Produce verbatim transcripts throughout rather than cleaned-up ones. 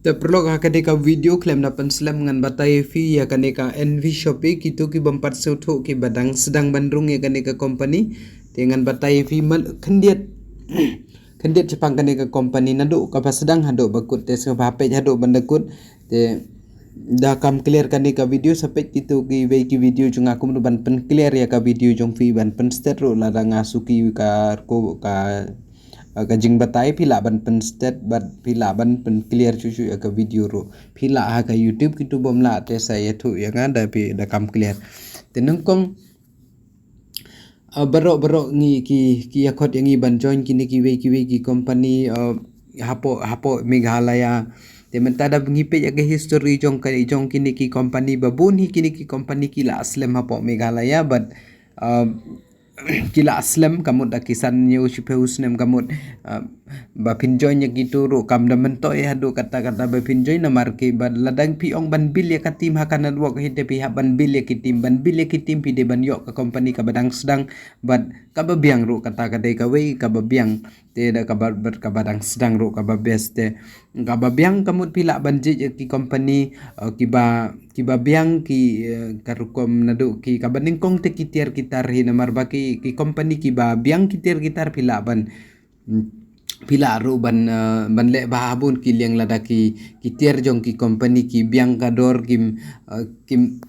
Te paralok, ha kane ka video khlem da pynslem ngan batai ïa phi ïa kane ka N V Shopee, kito ki bym pat sngewthuh ki ba dang sdang ban rung ïa kane ka company. Te ngan batai ïa phi man khyndiat khyndiat shaphang kane ka company naduh kaba sdang haduh ba kut, te sngewbha peit haduh ban da kut. Te da kam clear kane ka video, sa peit kito kiwei ki video jong nga kumno ban pynclear ïa ka video jong phi, ban pynstet ruh lada nga suki ka ko ka ka jingbatai, phi lah ban pynstet bad phi lah ban pynclear shuh shuh ïa ka video ruh. Phi lah ha ka YouTube, kito bym lah te sa ïathuh ïa nga da phi da kam clear. Te nyngkong, ah, baroh baroh ngi ki ki ïakhot ïa ngi ban join kine kiwei kiwei ki company, ah, hapoh hapoh Meghalaya. Te mynta da ngi peit ïa ka history jong ka jong kine ki company, ba bun hi kine ki company ki la slem hapoh Meghalaya, bad, ah, ki la slem kamut da ki san hynñiew shiphew snem kamut, ah, ba phin join ïa kito ruh kam da myntoi haduh katta katta ba phin join, namar ki ba lada phi ong ban build ïa ka team ha ka network hi, te phi hap ban build ïa ki team, ban build ïa ki team phi dei ban ïoh ka company kaba dang sdang bad kaba biang ruh, kata ka dei kawei kaba biang. Te da kaba bad kaba dang sdang ruh kaba best, te kaba biang kamut phi lah ban jied ïa ki company, eh, kiba kiba biang ki, eh, ka rukom naduh ki kaba nyngkong te ki tiar ki tar hi, namar ba ki ki company kiba biang ki tiar ki tar phi lah ban, mm, phi lah ruh ban, eh, ban leh bha ha bun ki liang, lada ki ki tiar jong ki company ki biang ka dor ki, eh, ki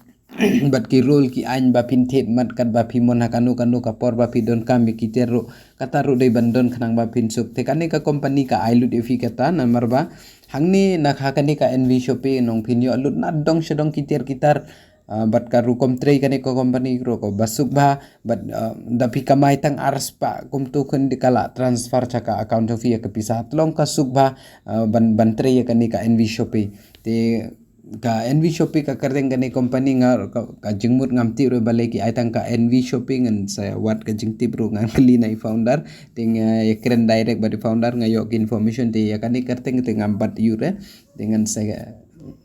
bad ki rule ki aiñ ba phin thied mat katba phi mon ha kano kano ka por ba phi donkam ïa ki tiar ruh, kata ruh dei ban don khnang ba phin suk. Te kane ka company ka ai lut ïa phi kata, namar ba hangne na ha kane ka N V Shopee nong phin ïoh lut na dong sha dong ki tiar ki tar, ah, bad ka rukom trei kane ka company ruh kaba suk bha, baba, ah, da phi kamai tang ar spah kumto khun te ka la transfer sha ka account jong phi ïa ka pisa, te long ka suk bha, ah, ban ban trei ïa kane ka N V Shopee. Te ka N V Shopee ka kyrteng kane company nga ka, ka jingmut ngam tip ruh balei ki ai tang ka N V Shopee, ngan sa wad ka jingtip ruh ngan kylli na i founder. Te nga ïakren direct bad i founder, nga ïoh ki information, te ïa kane kyrteng te ngam bat ïur eh. Te ngan sa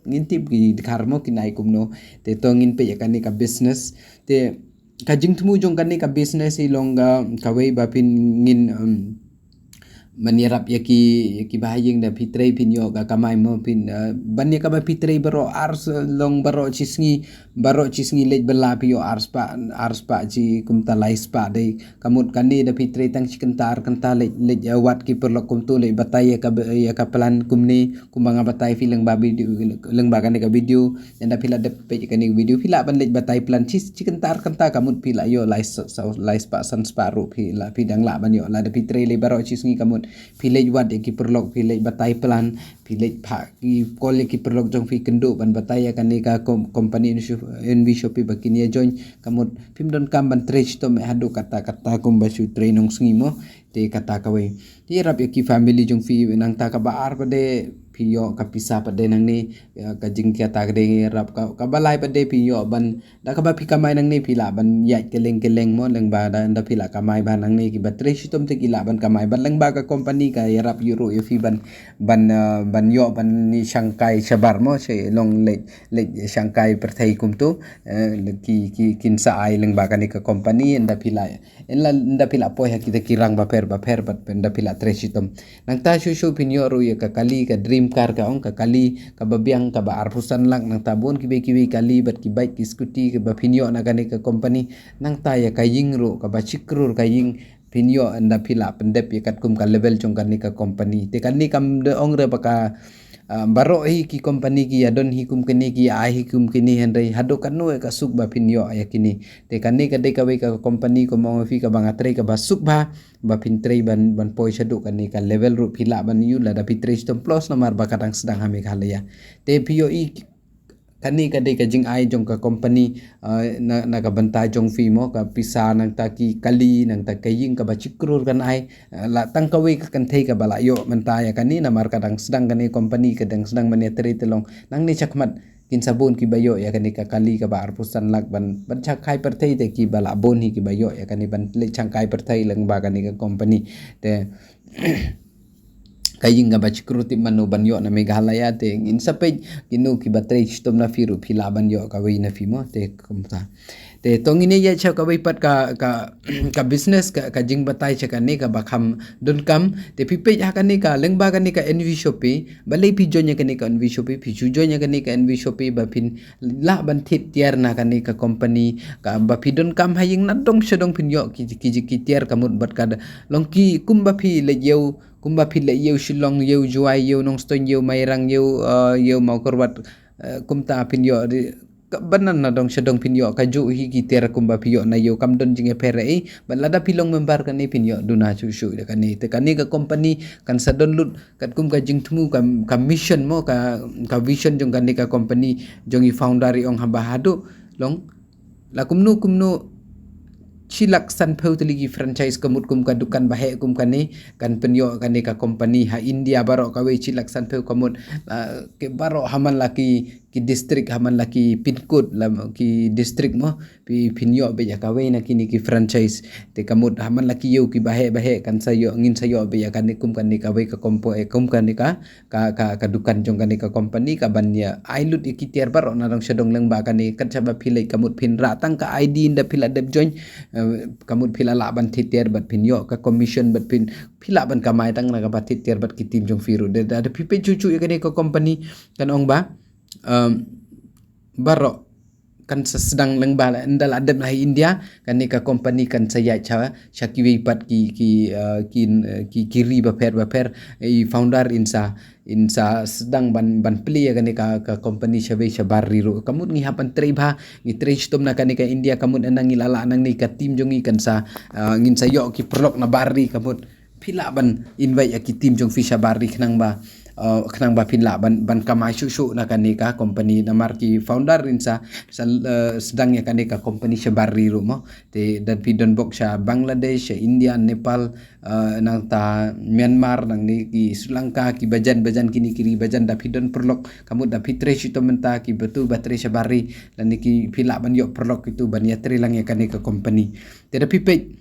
ngin tip ki dkhar mo kin ai kumno. Te to ngin peit ïa kane ka business. Te ka jingthmu jong kane ka business i long ka kawei ba phin ngin, um, ban ïarap ïa ki ïa ki bahaïing, da phi trei phin ïoh ka kamai mo phin, eh, ban ïa kaba phi trei baroh ar s- long baroh shi sngi, baroh shi sngi leit bylla phi ïoh ar spah, ar spah shi kumta lai spah dei. Kamut kane da phi trei tang shi kynta ar kynta leit leit, eh, wad ki paralok kumto, leit batai ïa ka ïa ka plan kumne, kumba nga batai phi lyngba video, lyngba kane ka video. Ynda phi la dep peit kane ka video phi lah ban leit batai plan shi shi kynta ar kynta kamut phi lah ïoh lai s- s- lai spah san spah ruh phi lah, phi dang lah ban ïoh lada phi trei lei baroh shi sngi kamut. Phi leit wad ïa ki paralok, phi leit batai plan, phi leit phah ki call ïa ki paralok jong phi kynduh ban batai ïa kane ka kom- company N V Shopee ba kin ïa join, kamut phim donkam ban trei shitom eh haduh katta katta kumba shu trei nong sngi mo. Te kata kawei. Te ïarap ïa ki family jong phi, nangta kaba ar pat de phi ïoh ka pisa pat de nangne, ïa ka jingkata ka dei ïarap ka, kaba lai pat de phi ïoh ban, da kaba phi kamai nangne phi lah ban ïaid kylleng kylleng mo, lyngba da, da phi lah kamai bha nangne, kiba trei shitom te ki lah ban kamai bha lyngba ka company ka ïarap ïa ruh ïa phi ban ban, eh, ban ïoh ban ïa shangkai shabar mo, shi long leit leit shangkai pyrthei kumto, eh, ki ki kin sa ai lyngba kane ka company, ynda phi lah Ynda phi lah poi ha kita ki rang bapher bapher bad ynda phi lah trei shitom. Nangta shuh shuh phin ïoh ruh ïa ka kali, ka dream car ka ong, ka kali kaba biang kaba arphew san lak, nangta bun kiwei kiwei kali bad ki bike ki scooty kaba phin ïoh na kane ka company. Nangta ïa ka ïing ruh kaba shi klur ka ïing phin ïoh ynda phi lah pyndep ïa katkum ka level jong kane ka company. Te kane kam da ong re ba ka Ah, baroh hi ki company ki ïa don hi kum kine, ki ïa ai hi kum kine, hynrei haduh katno ka suk ba phin ïoh ïa kine. Te kane ka dei kawei ka company kumba ong phi kaba nga trei kaba suk bha, ba phin trei ban ban poi shaduh kane ka level ruh phi lah ban ïoh lada phi trei shitom plus namar ba ka dang sdang ha Meghalaya. Te phi ïohi kane ka dei ka jingai jong ka company, ah, na na ka bynta jong phi mo, ka pisa nangta ki kali nangta ka ïing kaba shi klur kan ai. Eh, la tang kawei ka kynthei kaba la ïoh mynta ïa kane namar ka dang sdang kane company ka dang sdang ban ïa trei, te long nangne shakhmat kin sa bun kiba ïoh ïa kane ka kali kaba arphew san lak ban ban shangkai pyrthei, te kiba la bun hi kiba ïoh ïa kane ban leit shangkai pyrthei lyngba kane ka company. Te ka ïing kaba chi kru tip mano ban ïoh na Meghalaya, te ngin sa peit kino kiba trei shitom na phi ruh phi lah ban ïoh kawei na phi mo, te kumta. Te to ngin ïa ïaid sha kawei pat ka, ka, ka business, ka, ka jingbatai sha kane kaba kham donkam. Te phi peit ha kane ka lyngba kane ka NV Shopee, balei phi join ïa kane ka NV Shopee, phi shu join ïa kane ka NV Shopee ba phin lah ban thied tiar na kane ka company, kaba phi donkam ha ïing, na dong sha dong phin ïoh ki, ki, ki tiar ka mut bad ka da, long ki kumba phi leit ïew, kumba phi leit ïew Shillong, ïew Jowai, ïew Nongstoiñ, ïew Mairang, ïew, eh, ïew Mawkyrwat, eh, kumta phin ïoh di, ka, ban na dong sha dong phin ïoh kajuh hi ki tiar kumba phi ïoh na ïew, kam don jingïapher ei, bad lada phi long member kane phin ïoh duna shuh shuh da kane. Te kane ka company kan sa don lut katkum ka jingthmu, ka, ka mission mo, ka, ka vision jong kane ka company jong i founder i ong haba haduh long la kumno kumno shi lak sanphew tylli ki franchise ka mut kum ka dukan ba heh kum kane kan pynïoh kane ka company ha India baroh kawei, shi lak sanphew ka mut, ah, ki baroh ha man la ki, ki district, ha man la ki pin code, la ki district mo, phi, phin ïoh beit ïa kawei na kine ki franchise. Te ka mut ha man la ki ïew kiba heh ba heh kan sa ïoh, ngin sa ïoh beit ïa kane kum kane kawei ka kompo, eh, kum kane ka ka, ka, ka dukan jong kane ka company, kaban ïa ai lut ïa ki tiar baroh na dong sha dong lyngba kane. Kat shaba phi leit ka mut phin rah tang ka ID ynda phi la dep join, eh, ka mut phi la lah ban thied tiar bad phin ïoh ka commission bad phin, phi lah ban kamai tang na kaba thied tiar bad ki team jong phi ruh. Da, da, da phi peit shuh shuh ïa kane ka company kan ong ba, em, baroh kan sa sdang lyngba la, ynda la dep na ha India, kane ka company kan sa ïaid sha, sha kiwei pat ki, ki, eh, ki, eh, ki, ki ri bapher bapher, i founder in sa, in sa sdang ban, ban plie ïa kane ka, ka company shawei shabar ri ruh. Ka mut ngi hap ban trei bha, ngi trei shitom na kane ka India, ka mut ynda ngi la lah nangne ka team jong ngi kan sa, eh, ngin sa ïoh ki paralok na bar ri, ka mut phi lah ban invite ïa ki team jong phi shabar ri khnang ba, eh, khnang ba phin lah ban, ban kamai shuh shuh na kane ka company, namar ki founder in sa, sa, eh, sdang ïa kane ka company shabar ri ruh mo. Te da phi don bok sha Bangladesh, sha India, Nepal, eh, nangta Myanmar, nangne ki Sri Lanka, ki bajan bajan kine ki ri bajan da phi don paralok, ka mut da phi trei shitom mynta, kiba tu ba trei shabar ri, lane ki phi lah ban ïoh paralok kitu ban ïatrei lang ïa kane ka company. Te da phi peit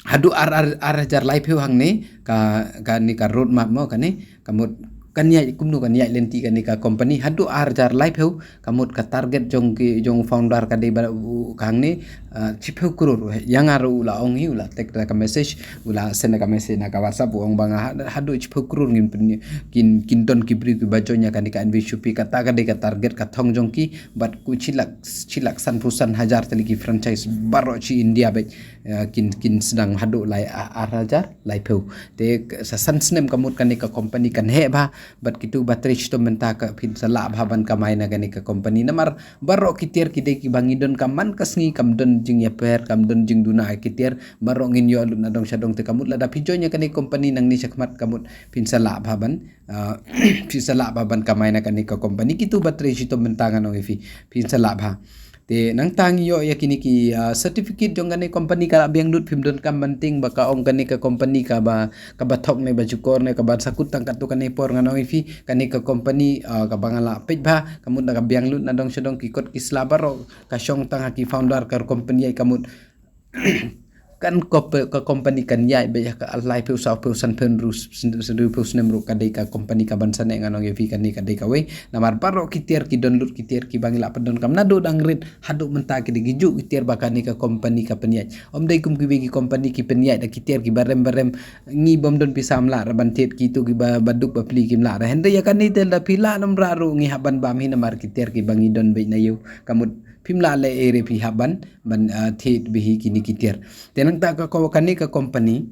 haduh ar, ar, ar hajar laiphew hangne ka, kane ka roadmap mo kane, ka mut kan ïaid kumno, kan ïaid lynti kane ka company haduh ar hajar laiphew, ka mut ka target jong ki, jong founder ka dei ba u, ka hangne, ah, shiphew klur, ïa nga ruh u la ong hi, u la text da ka message, u la send da ka message na ka WhatsApp, u ong ba nga had-, haduh shiphew klur ngin pyn, kin, kin don ki briew kiba join ïa kane ka NV Shopee, kata ka dei ka target ka thong jong ki, bad ku shi lak, shi lak sanphew san hajar tylli ki franchise baroh shi India beit. Eh, kin, kin sdang haduh lai a-, ar hajar laiphew. Te k-, sa san snem ka mut kane ka company kan heh bha, bad kitu ba trei shitom mynta ka phin sa lah bha ban kamai na kane ka company. Namar baroh ki tiar ki dei kiba ngi donkam man ka sngi, kam don jingïapher, kam don jingduna ïa ki tiar, baroh ngin ïoh lut na dong sha dong. Te ka mut lada phi join ïa kane company nangne shakhmat ka mut phin sa lah bha ban, ah, phin sa lah bha ban kamai na kane ka company. Kitu ba trei shitom mynta ngan ong ïa phi, phin sa lah bha. Te nangta ngi ïoh ïa kine ki, ah, certificate jong kane company ka la biang lut, phim donkam ban tieng ba ka ong kane ka company kaba, kaba thok ne ba shukor ne kaba sa kut tang katto katne por, ngan ong ïa phi kane ka company, ah, kaba nga la peit bha, ka mut da ka biang lut na dong sha dong, ki kot ki sla baroh ka shong tang ha ki founder ka company, ai ka mut kan kop-, ka company kan ïaid beit ha ka laiphew, sawphew, sanphew, hynriewphew snem ruh ka dei ka company kaban sa neh, ngan ong ïa phi kane ka dei kawei. Namar baroh ki tiar ki don lut, ki tiar kiba ngi la pyndonkam naduh dang rit haduh mynta ki dei kijuh ki tiar ba kane ka company ka pynïaid. Ym dei kum kiwei ki company ki pynïaid da ki tiar kiba rem ba rem, ngi bym don pisa ym lah ra ban thied, kitu kiba, ba duk ba plie kim lah ra. Hynrei ïa kane te lada phi lah nym rah ruh ngi hap ban bam hi namar ki tiar kiba ngi don beit na ïew. Ka mut phim lah leh ei re phi hap ban, ban, ah, thied beit hi kine ki tiar. Te nangta ka ko-, kane ka company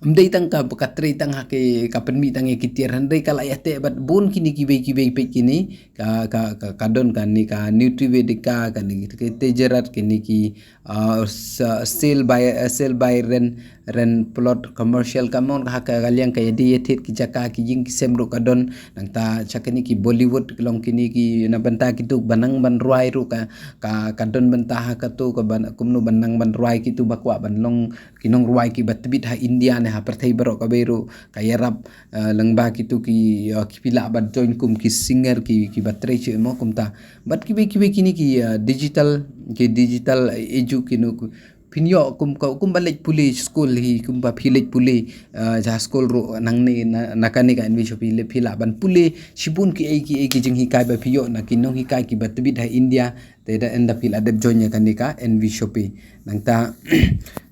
ym dei tang ka, ka trei tang ha ki, ka pynmih tang ïa ki tiar, hynrei ka la ïateh bad bun kine kiwei kiwei, peit kine ka, ka, ka, ka don kane ka Nutrivedica, kane ki Tejarat, kine ki, ah, sa-, sale by, ah, sale by rent, rent plot commercial, ka mon ha ka, ka liang ka ïadei ïathied ki jaka ki ïing ki sem ruh ka don. Nangta sha kine ki Bollywood, ki long kine ki na bynta kitu ba nang ban rwai ruh ka, ka, ka don bynta ha katu, ka ban, kumno ban nang ban rwai kitu ba kwah ban long ki nongrwai kiba tbit ha India ne ha pyrthei baroh kawei ruh ka ïarap, eh, lyngba kitu ki, eh, ki phi lah ban join kum ki singer ki, kiba trei shuh mo kumta. Bad kiwei kiwei kine ki, eh, digital, ki digital, eh, edu kino ku, phin ïoh kum ka, kumba leit pule skul hi, kumba phi leit pule, ah, ja skul ruh nangne na, na kane ka NV Shopee leit phi lah ban pule shibun ki ei ki ei ki jinghikai ba phi ïoh na ki nonghikai kiba tbit ha India. Te da ynda phi lah dep join ïa kane ka NV Shopee. Nangta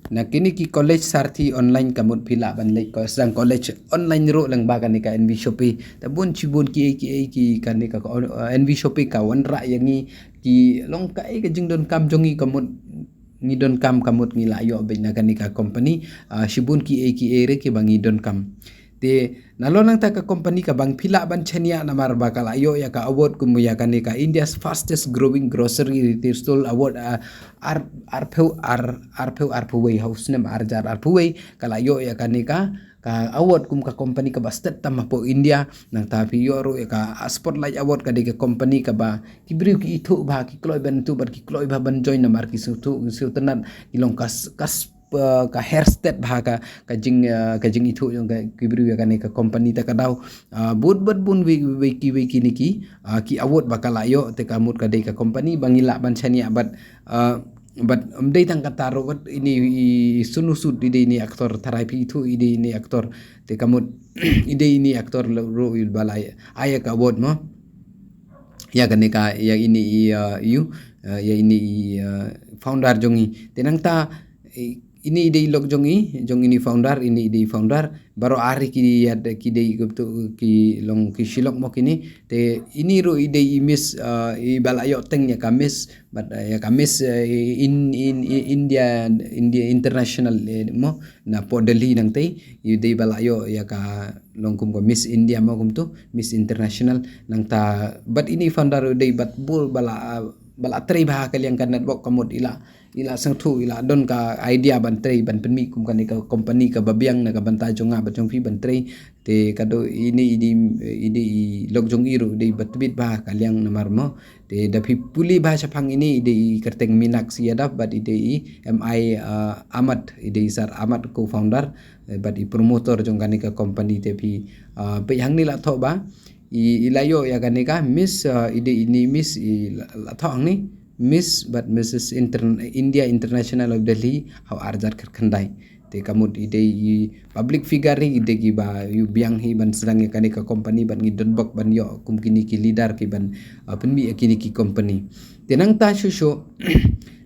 na kine ki college sarti online ka mut phi lah ban leit ko sang college online ruh lyngba kane ka NV Shopee. Te bun shibun ki ei ki ei ki kane ka, uh, NV Shopee ka wanrah ïa ngi ki long kaei ka jingdonkam jong ngi ka mut ngi donkam ka mut ngi lah ïoh beit na kane ka company, ah, shibun ki ei ki ei re kiba ngi donkam. Te nalor nangta ka company kaba phi lah ban shaniah namar ba ka lah ïoh ïa ka award kum ïa kane ka India's fastest growing grocery retail store award, ah, ar, arphew, ar, arphew, arphew wei ha u snem arhajar arphew wei ka lah ïoh ïa kane ka ka award kum ka company kaba stet tam hapoh India. Nangta phi ïoh ruh ïa ka, ah, Spotlight Award ka dei ka company kaba ki briew ki ithuh bha ki kloi ban ithuh bad ki kloi bha ban join namar ki sngewthuh ki sngewtynnat ki long ka s-, ka s-, uh, ka her stet bha ka, ka jing, uh, ka jingithuh jong ka, ki briew ïa kane ka company. Ta ka daw, uh, bun bad bun wei wei ki wei kine ki, uh, ki award ba ka lah ïoh te ka mut ka dei ka company ba ngi lah ban shaniah bad, uh, bad ym dei tang kata ruh bad ine i Sonu Sood i dei ine i actor, tharai phi ithuh i dei ine i actor. Te ka mut i dei ine i actor ruh i ba la ai ïa ka award mo. Ïa kane ka, ïa ine i, uh, ïa, uh, ïa ine i, uh, founder jong ngi. Te nangta, i, ine i dei i lok jong ngi, jong ine i founder, ine i dei i founder. Baroh ar ki ïa ki dei ki tu ki long ki shi lok mo kine. Te ine ruh i dei i Miss, uh, i ba la ïoh teng ïa ka Miss, bad, uh, ïa ka Miss, uh, in, in, in India, India International, eh, mo, na poh Delhi nangtei. I dei ba la ïoh ïa ka long kum ka Miss India mo kumtu, Miss International. Nangta bad ine i founder i dei bad bun ba la, uh, ba la trei bha ka liang ka network ka mut i la, i la sngewthuh, i la don ka idea ban trei, ban pynmih kum kane ka company kaba biang na ka bynta jong nga bad jong phi ban trei. Te ka dei ine i dei, i dei i lok jong i ruh i dei ba tbit bha ka liang namar mo. Te da phi pule bha shaphang ine i dei i kyrteng Meenakshi Yadav bad i dei i M I, uh, Ahmed, i dei i Sir Ahmed co-founder, eh, bad i promoter jong kane ka company. Te phi, uh, peit hangne la thoh ba i, i la ïoh ïa kane ka Miss, uh, i dei ine i Miss i la, la thoh hangne Miss bad Missus Inter-, India International of Delhi ha u arhajar khyndai. Te ka mut i dei i public figure hi, i dei kiba ïoh biang hi ban sdang ïa kane ka company bad ngi don bok ban ïoh kum kine ki leader ki ban, uh, pynmih ïa kine ki company. Te nangta shuh shuh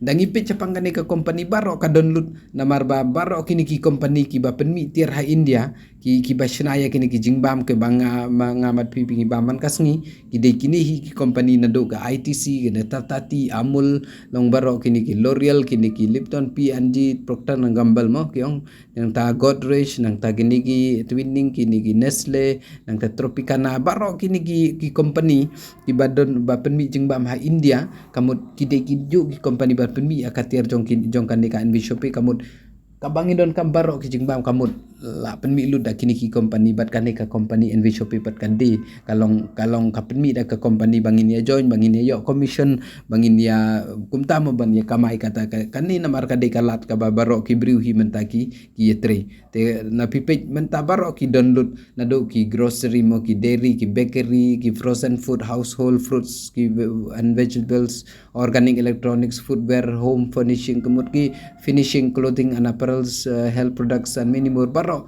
da ngi peit shaphang kane ka company baroh ka don lut namar ba baroh kine ki company kiba pynmih tiar ha India ki, kiba shna ïa kine ki jingbam kiba nga, ma nga bad phi ngi bam man ka sngi. Ki dei kine hi ki company naduh ka I T C, kine Tata Tea, Amul, long baroh kine ki L'Oreal, kine ki Lipton, P and G, Procter and Gamble mo ki ong, nangta Godrej, nangta kine ki Twinings, kine ki Nestle, nangta Tropicana, baroh kine ki, ki company kiba don ba pynmih jingbam ha India, ka mut ki dei ki juh ki company ba pynmih ïa ka tiar jong ki, jong kane ka NV Shopee, ka mut kaba ngi donkam baroh ki jingbam ka mut la pynmih lut da kine ki company bad kane ka company NV Shopee pat ka dei ka long, ka long ka pynmih da ka company ba ngin ïa join, ba ngin ïa ïoh commission, ba ngin ïa kumta mo ban ïa kamai kata ka, kane namar ka dei ka lad kaba baroh ki briew hi mynta ki, ki ïa trei. Te na phi peit mynta baroh ki don lut naduh ki grocery mo, ki dairy, ki bakery, ki frozen food, household fruits, ki ve-, and vegetables, organic electronics, footwear, home furnishing, ka mut ki finishing, clothing and apparels, uh, health products and many more baroh.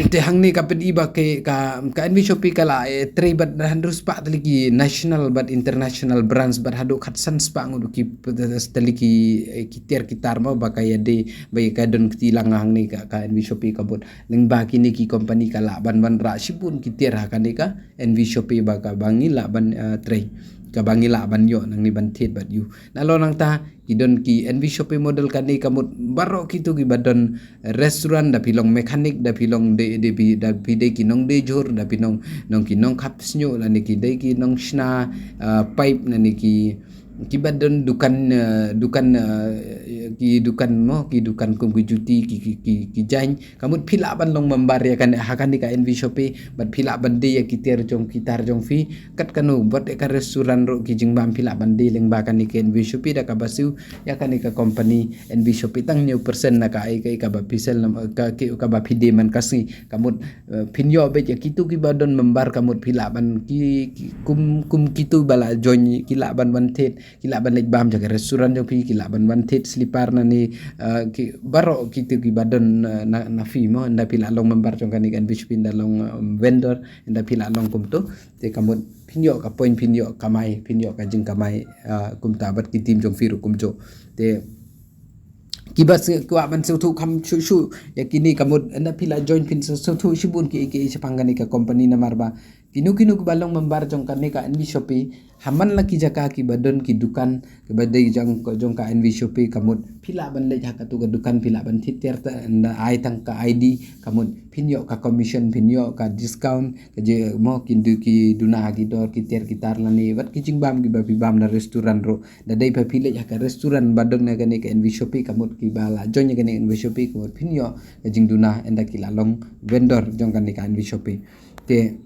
Te hangne ka pyni ba ke ka, ka NV Shopee ka la, eh, trei bad hynriew spah tylli ki national bad international brands bad haduh khatsan spah ngut ki p-, tylli ki, eh, ki tiar ki tar mo ba ka ïa dei ba ïa ka don kti lang hangne ka, ka NV Shopee ka bud. Lyngba kine ki company ka lah ban wanrah shibun ki tiar ha kane ka NV Shopee ba kaba ngi lah ban, eh, trei, kaba ngi lah ban ïoh nangne ban thied bad ïoh. Nalor nangta ki don ki NV Shopee model kane ka mut baroh kito kiba don restaurant, da phi long mechanic, da phi long de, de phi, da phi dei ki nongdie jhur, da phi nong, nong ki nongkhap shñiuh, lane ki dei ki nongshna, eh, pipe, lane ki, kiba don dukan, eh, dukan, eh, ki dukan mo, ki dukan kum ki juti, ki, ki, ki, ki jaiñ. Ka mut phi lah ban long member ïa kane, ha kane ka NV Shopee, bad phi lah ban die ïa ki tiar jong, ki tar jong phi. Kat kano, bad ïa ka restaurant ruh ki jingbam phi lah ban die lyngba kane ka NV Shopee da kaba siew ïa kane ka company NV Shopee. Tang hynñiew percent na ka ai ka, kaba phi sell, ka, ki, kaba phi die man ka sngi. Ka mut, eh, phin ïoh beit ïa kito kiba don member, ka mut phi lah ban ki, ki kum, kum kito ba la join ki lah ban wan thied, ki lah ban leit bam ha ka restaurant jong phi, ki lah ban wan thied slipper nangne, eh, ki baroh kito kiba don, eh, na, na phi mo, ynda phi lah long member jong kane ka NV Shopee, ynda long, eh, vendor, ynda phi lah long kumto. Te ka mut phin ïoh ka point, phin ïoh kamai, phin ïoh ka jingkamai, eh, kumta bad ki team jong phi ruh kumjuh. Te kiba sngewkwah ban sngewthuh kham shuh shuh ïa kine, ka mut ynda phi lah join phin sngewthuh shibun kiei kiei shaphang kane ka company, namar ba kino kino kiba long member jong kane ka NV Shopee, ha man la ki jaka kiba don ki dukan kiba dei jong, jong ka NV Shopee, ka mut phi lah ban leit ha kato ka dukan, phi lah ban thied tiar, ynda ai tang ka ID, ka mut phin ïoh ka commission, phin ïoh ka discount, ka je mo, ki du, ki duna ha ki dor, ki tiar ki tar lane bad ki jingbam kiba phi bam na restaurant ruh. Da dei ba phi leit ha ka restaurant ba don na kane ka NV Shopee, ka mut kiba la join ïa kane NV Shopee, ka mut phin ïoh ka jingduna ynda ki lah long vendor jong kane ka NV Shopee. Te,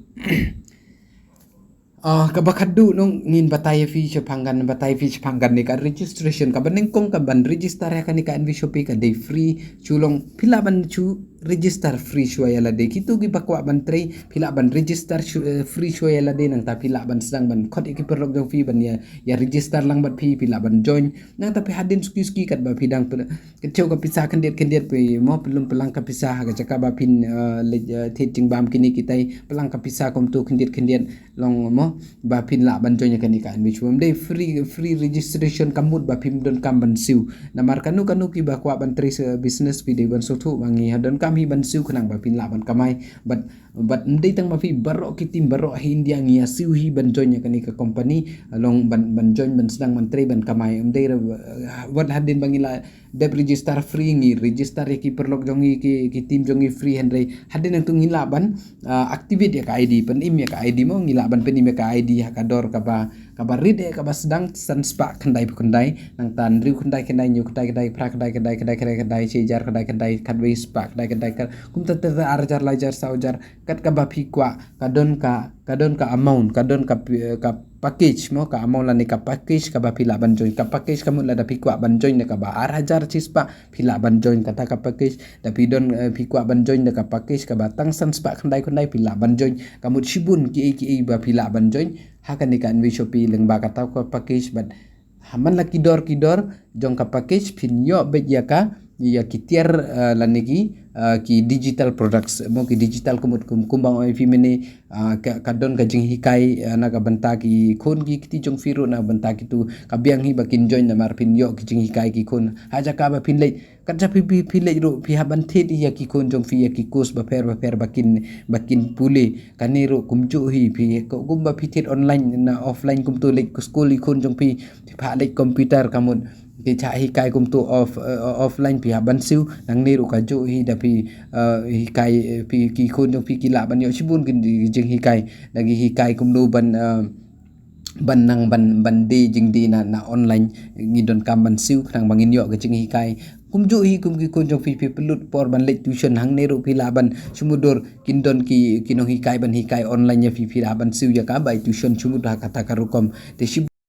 ah, kaba khatduh nong ngin batai ïa phi shaphang kan, batai ïa phi shaphang kane ka registration, kaba nyngkong, kaban register ïa kane ka NV Shopee ka dei free. Shu long, phi lah ban shu register free shuwa ïa lade. Kito kiba kwah ban trei, phi lah ban register shu, eh, free shuwa ïa lade, nangta phi lah ban sdang ban khot ïa ki paralok jong phi ban ïa, ïa register lang bad phi, phi lah ban join. Nangta phi hadien suki suki katba phi dang phi, ka chew ka pisa khyndiat khyndiat, phi mo, phi lum pynlang ka pisa ha ka jaka ba phin, eh, leit, eh, thied jingbam kine kitai, pynlang ka pisa kumto khyndiat khyndiat, long mo, ba phin lah ban join ïa kane ka NV Shopee. Ym dei free, free registration, ka mut ba phim donkam ban siew. Namar kano kano kiba kwah ban trei sa business, phi dei ban sngewthuh ba ngi ha donkam hi ban siew khnang ba phin lah ban kamai. Bad, bad ym dei tang ma phi, baroh ki team baroh ha India ngi ïa siew hi ban join ïa kane ka company. Long ban, ban join, ban sdang ban trei, ban kamai. Ym dei ra, eh, wat hadien ba ngi la dep register free, ngi register ïa ki paralok jong ngi, ki, ki team jong ngi free, hynrei hadien nangto ngi lah ban, ah, activate ïa ka ID, pynim ïa ka ID mo, ngi lah ban pynim ïa ka ID ha ka dor kaba, kaba rit eh, kaba sdang, san spah khyndai phew khyndai, nangta hynriew khyndai khyndai, hynñiew khyndai khyndai, phra khyndai khyndai, khyndai khyndai khyndai, shi hajar khyndai khyndai, khatlai spah khyndai khyndai, kat, kumta ter ter, ar hajar, lai hajar, saw hajar, kat kaba phi kwah, ka don ka, ka don ka amount, ka don ka pi-, ka package mo, ka amount lane ka package kaba phi lah ban join. Ka package ka mut lada phi kwah ban join da kaba ar hajar shi spah, phi lah ban join kata ka package. Da phi don, eh, phi kwah ban join da ka package kaba tang san spah khyndai khyndai, phi lah ban join. Ka mut shibun kiei kiei ba phi lah ban join ha kane ka NV Shopee lyngba kata ka package. Bad ha man la ki dor ki dor jong ka package, phin ïoh beit ïa ka, ïa ki tiar, eh, lane ki, eh, ki digital products mo, ki digital, ka mut kum, kumba ong ïa phi mynne, ah, ka, ka don ka jinghikai, eh, na ka bynta ki khun ki kti jong phi ruh, na ka bynta kito, ka biang hi ba kin join namar phin ïoh ki jinghikai ki khun. Ha jaka ba phin leit, kat ja phi, phi, phi leit ruh, phi hap ban thied ïa ki khun jong phi ïa ki course bapher bapher ba kin, ba kin pule. Kane ruh kumjuh hi, phi, kumba phi thied online na offline kumto, leit skul ki khun jong phi, phi phah leit computer, ka mut ki shah hikai kumto off, eh, offline, phi hap ban siew. Nangne ruh kajuh hi, da phi, eh, hikai, eh, phi, ki khun jong phi ki lah ban ïoh shibun ki jinghikai. Da ki hikai kumno ban, eh, ban nang ban, ban die jingdie na, na online, ngi donkam ban siew khnang ba ngin ïoh ka jinghikai. Kumjuh hi kum ki khun jong phi, phi pynlut por ban leit tuition, hangne ruh phi lah ban shu mudui, kin don ki, ki nonghikai ban hikai online ïa phi, phi lah ban siew ïa ka bai tuition shu mudui ha kata ka rukom. Te shi